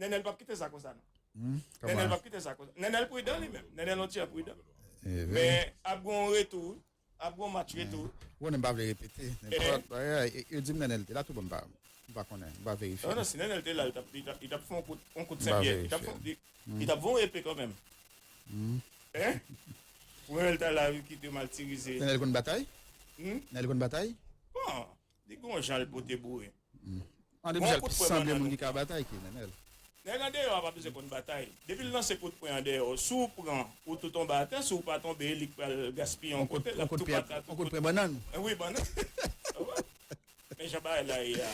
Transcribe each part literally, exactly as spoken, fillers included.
Nènèl p ap kite sa konsa, non. Nènèl p ap kite sa konsa. Nènèl pridan li menm. Nènèl yon ti jan pridan. Men ap gen yon retou, wi. Ap gen yon match retou. Ou konnen m pa vle repete. Nenpòt bagay, yo di m Nènèl te la tou, bon, m pa, m pa konnen, m pa verifye. Non, non, si Nènèl te la, li t ap, li t ap, li t ap fè yon kout, yon kout sèvyèt. Li t ap fè, li, li t ap fè yon epe kanmenm. Hein? Pou Nènèl ta la, wi, kite matirize. Nènèl konn batay? Hmm? Nènèl konn batay? Bon, li gon jan l pote boure. André Michel plis sanble moun ki ka batay ke Nènèl. Nèg andeyò a pa bezwen konn batay. Depi l lanse kout pwen andeyò, si w pran, ou tou tonbe atè, si w pa tonbe, li k pral gaspiye yon kote, l ap tou patat. On kout pwen bannann. Wi, bannann. Men jan bagay la ye a.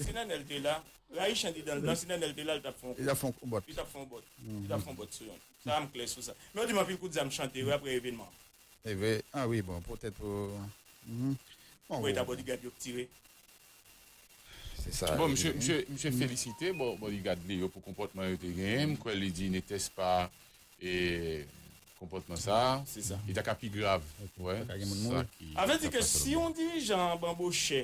Si Nènèl te la, rayi chan di dan l blan, si Nènèl te la, li t ap fè yon kout. Li t ap fè yon bòt. Li t ap fè yon bòt. Li t ap fè yon bòt sou yon. Sa a m klè sou sa. Men yo di m anpil kout zam chante, wi, apre evènman. E vre, ah wi, bon, poutèt pou. Pou eta bodigad yo k tire. Se sa. Bon, misye, misye, misye felisite bodigad li yo pou konpòtman yo te genyen. M kwè li di n'était pas e konpòtman sa. Se sa. Li ta ka pi grav. Wè. Sa ki. Avè di ke si yon dirijan banbochè,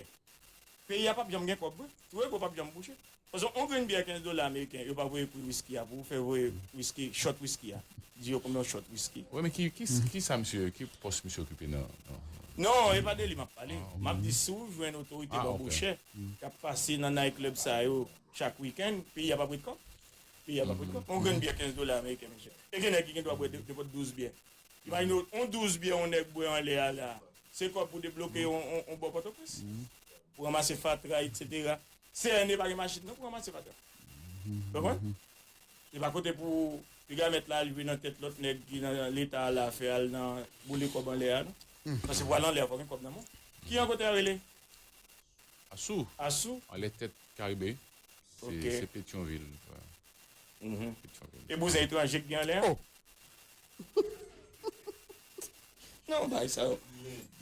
peyi a p ap janm gen kòb, wi. Twouvo p ap janm bouche. Paske yon grenn byè kenz dola ameriken, yo pa voye pri wiski a pou ou fè voye wiski, shot wiski a. Di yo konbyen yon shot wiski. Wi, men ki, ki, ki sa misye, ki pòs misye okipe nan, nan. Non, e pa de li m ap pale. M ap di si w jwenn otorite banbochè k ap pase nan night club sa yo chak wikenn, peyi a p ap ret kòb. Peyi a p ap ret kòb. Yon grenn byè kenz dola ameriken, mesye. E gen nèg ki gen dwa bwè de, nenpòt douz byè. Imajine w, yon douz byè yon nèg bwè anlè a la. Se kòb pou debloke yon, yon, yon bò Pòtoprens. Pou ranmase fatra, etsetera. C N E pa gen machin non pou ranmase fatra. Konprann? Se pa kote pou piga mèt la rive nan tèt lòt nèg ki nan leta a la fè al nan boule kòb anlè a non. Paske pou al anlè a fò gen kòb nan men w. Ki an kote a rele? Asou. Asou? Anlè tèt Karibe. Se, se Petyonvil. Petyonvil. E bouzèy etranje k gen anlè a? Non, bay sa yo.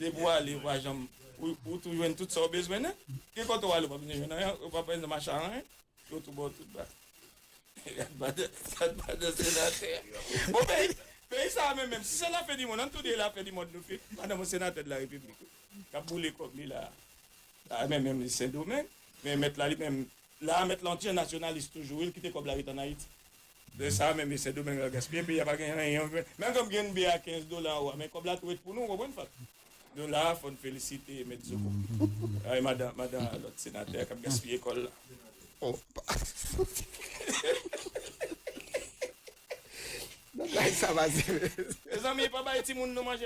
Depi w ale, w pa janm. Ou, ou tou jwenn tout sa w bezwen, non? Gen kote w ale, w pa bezwen jwenn anyen, ou pa bezwen mache a anyen. Yo tou ba w tout ba. Gad madan, gad madan senatè. Bon, peyi, peyi sa a menm, menm, si se lafen di monn, ann tou de lafen di monn nou fè. Madanm yon senatè de la repiblik, wi. K ap boule kòb li la. La menm, menm, li Sendomeng. Men mèt la, li menm, la, mèt la, yon ti jan nasyonalis toujou, wi, l kite kòb la ret ann Ayiti. De sa menm, e Sendomeng la gaspiye, peyi a pa gen anyen. Menm kòm gen bè a kenz dola anwo a, men kòb la tou ret pou nou, w konprann, Fat? Nou la, fò n felisite mèt Zoko. Ay, madan, madan lòt senatè k ap gaspiye kòb la. Oh. Bagay sa pase. Mezanmi, pa bay timoun nou manje.